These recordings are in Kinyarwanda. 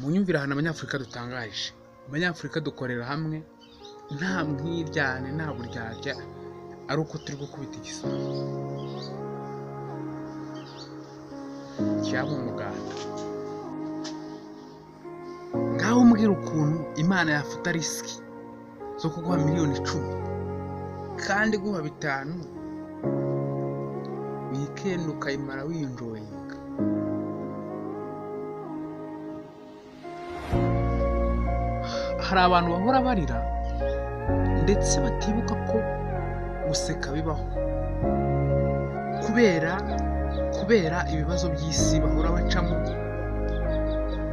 Mu nyumvire ahantu Abanyafurika dutangaje, Abanyafurika dukorera hamwe nta mwiryane nta buryarya, ari uko turi gukubita igisambo cyaba umuganda. Ngaho mbwira ukuntu Imana yafata risiki zo kuguha 10,000,000 kandi guha 5 weekend ukayimara winjoyinga. Hari abantu bahora barira ndetse batibuka ko guseka bibaho kubera ibibazo by'isi bahora bacamo.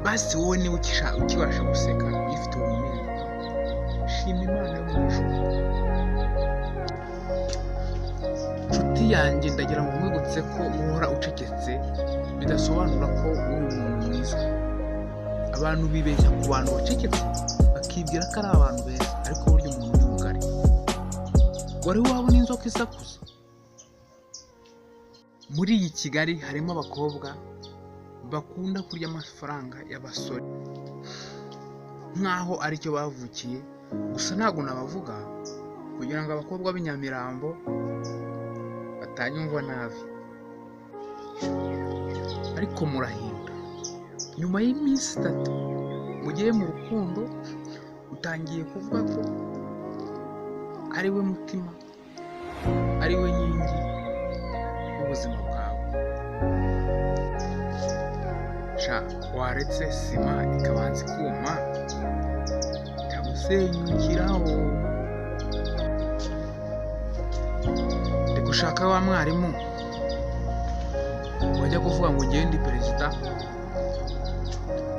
Basi wowe niba ukibasha guseka uyifite uwo munezero, shima Imana yo mu ijuru. Nshuti yanjye, ndagira ngo nkwibutse ko guhora ucecetse bidasobanura ko uri umuntu mwiza. Abantu bibeshya ku bantu bacecetse bakibwira ko ari abantu beza, ariko burya umuntu ni mugari. Wari wabona inzoka isakuza? Muri iyi Kigali harimo abakobwa bakunda kurya amafaranga y'abasore nkaho aricyo bavukiye. Gusa ntabwo nabavuga kugira ngo abakobwa b'Inyamirambo batanyumva nabi, ariko murahinda. Nyuma y'iminsi 3 mugiye mu rukundo, utangiye kuvuga ko ari we mutima, ari we nkingi y'ubuzima bwawe. Sha, waretse sima ikabanza ikuma itagusenyukiraho. Ndi gushaka wa mwarimu wajya kuvuga ngo ugende perezida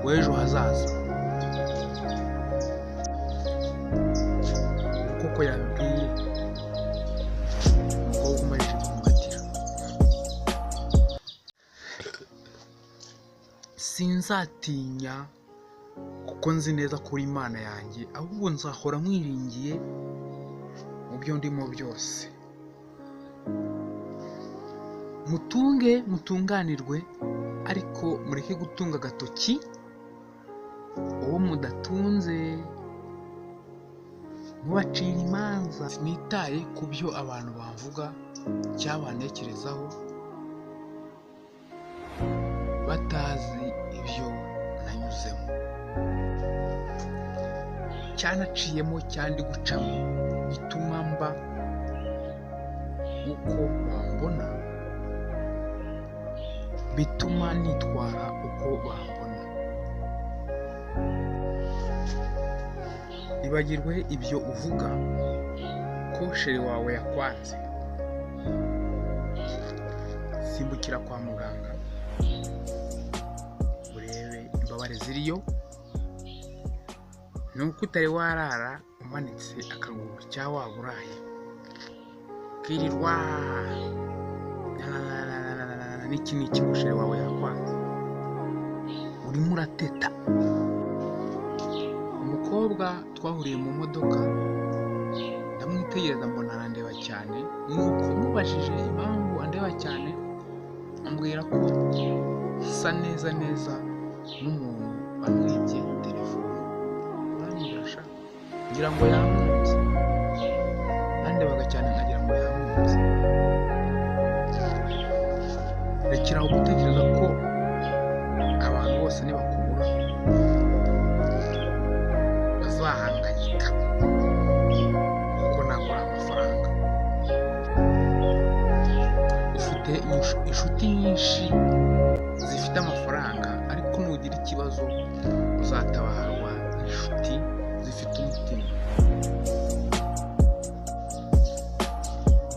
w'ejo hazaza, kuko yabibwiye umukobwa umarije kumukatira. Sinzatinya kuko nzi neza ko uri Imana yanjye, ahubwo nzahora nkwiringiye mu byo ndimo byose. Mutunge mutunganirwe, ariko mureke gutunga agatoki uwo mudatunze, mubacira imanza. Sinitaye ku byo abantu bavuga cyangwa bantekerezaho batazi ibyo nanyuzemo, cyanaciyemo cyandi gucamo, bituma mba uko bambona, bituma nitwara uko bambona. Ibagirwe ibyo uvuga ko sheri wawe yakwanze, simbukira kwa muganga urebe imbabare ziriyo. Nuko utari warara umanitse akaguru cyangwa waburaye kirirwa n'iki n'iki ngo sheri wawe yakwanze, urimo urateta. Umukobwa twahuriye mu modoka, ndamwitegereza mbona arandeba cyane, nuko mubajije impamvu andeba cyane, ambwira ko nsa neza neza n'umuntu wamwibye telefone. Uranyumvira sha, ngira ngo yamwibye. Nandebaga cyane nkagira ngo yamwibye. Rekeraho gutekereza ko abantu bose nibakubura bazahangayika kuko ntabwo amafaranga. Ufite inshuti nyinshi zifite amafaranga, ariko nugira ikibazo uzatabarwa n'inshuti zifite umutima.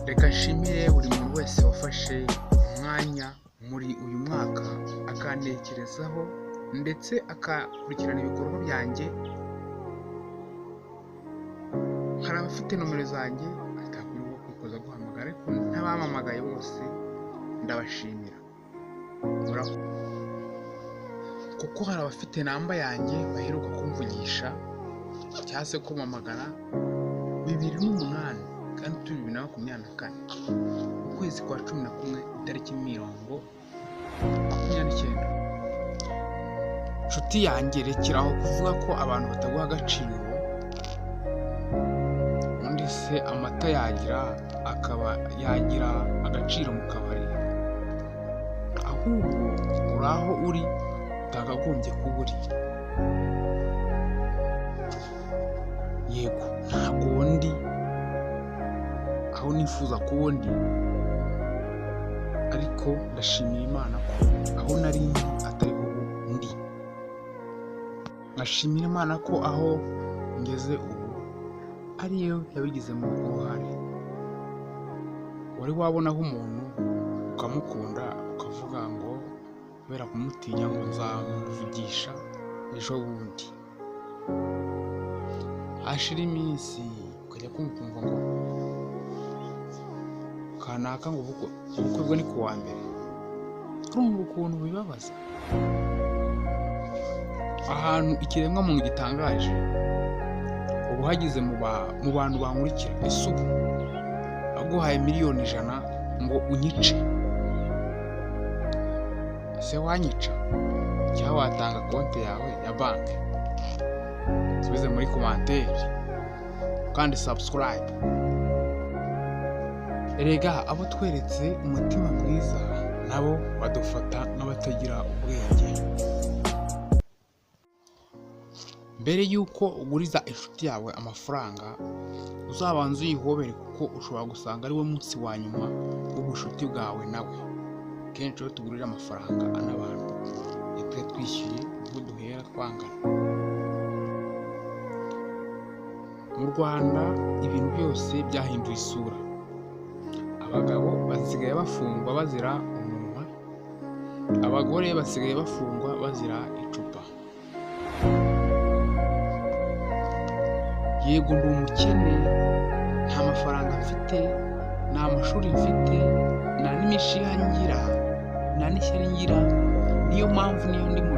Reka nshimire buri muntu wese wafashe umwanya muri uyu mwaka akantekerezaho ndetse akakurikirana ibikorwa byanjye. Hari abafite nomero zanjye atakwiriye kwikoza guhamagara, ariko n'abamamagaye bose ndabashimira, kuko hari abafite namba yanjye baheruka kumvugisha cyangwa se kumamagara 2008 kandi turi 2024 ukwezi kwa 11 itariki 29. Nshuti yanjye, rekeraho kuvuga ko abantu bataguha agaciro. Undi se amata yagira akaba yagira agaciro mu kabari? Ahubwo uri aho uri utakagombye kuba uri. Yego, ntabwo ndi aho nifuza kuba ndi, ariko ndashimira Imana ko aho nari ndi atari ubu ndi. Nkashimira Imana ko aho ngeze ubu ariyo yabigizemo uruhare. Wari wabonaho umuntu ukamukunda ukavuga ngo kubera kumutinya ngo nzamuvugisha ejo bundi, hashira iminsi ukajya kumva ngo kanaka ngo ubukwe bwe ni kuwa mbere. Urumva ukuntu bibabaza. Ahantu ikiremwamuntu gitangaje, uba uhageze mu bantu bankurikira. Ese ubu aguhaye 100,000,000 ngo unyice, ese wanyica cyangwa watanga konti yawe ya banki? Subize muri komanteri kandi subscribe. Erega abo tweretse umutima mwiza nabo badufata nk'abatagira ubwenge. Mbere y'uko uguriza inshuti yawe amafaranga, uzabanze uyihobere, kuko ushobora gusanga ari wo munsi wa nyuma w'ubucuti bwawe nawe. Kenshi iyo tugurira amafaranga n'abantu nitwe twishyuye, ubwo duhera twangana. Mu Rwanda ibintu byose byahinduye isura. Abagabo basigaye bafungwa bazira umunwa, abagore basigaye bafungwa bazira icupa. Yego ndi umukene, nta mafaranga mfite, nta mashuri mfite, nta n'imishiha ngira, nta n'ishyari ngira. Niyo mpamvu niyo ndi mu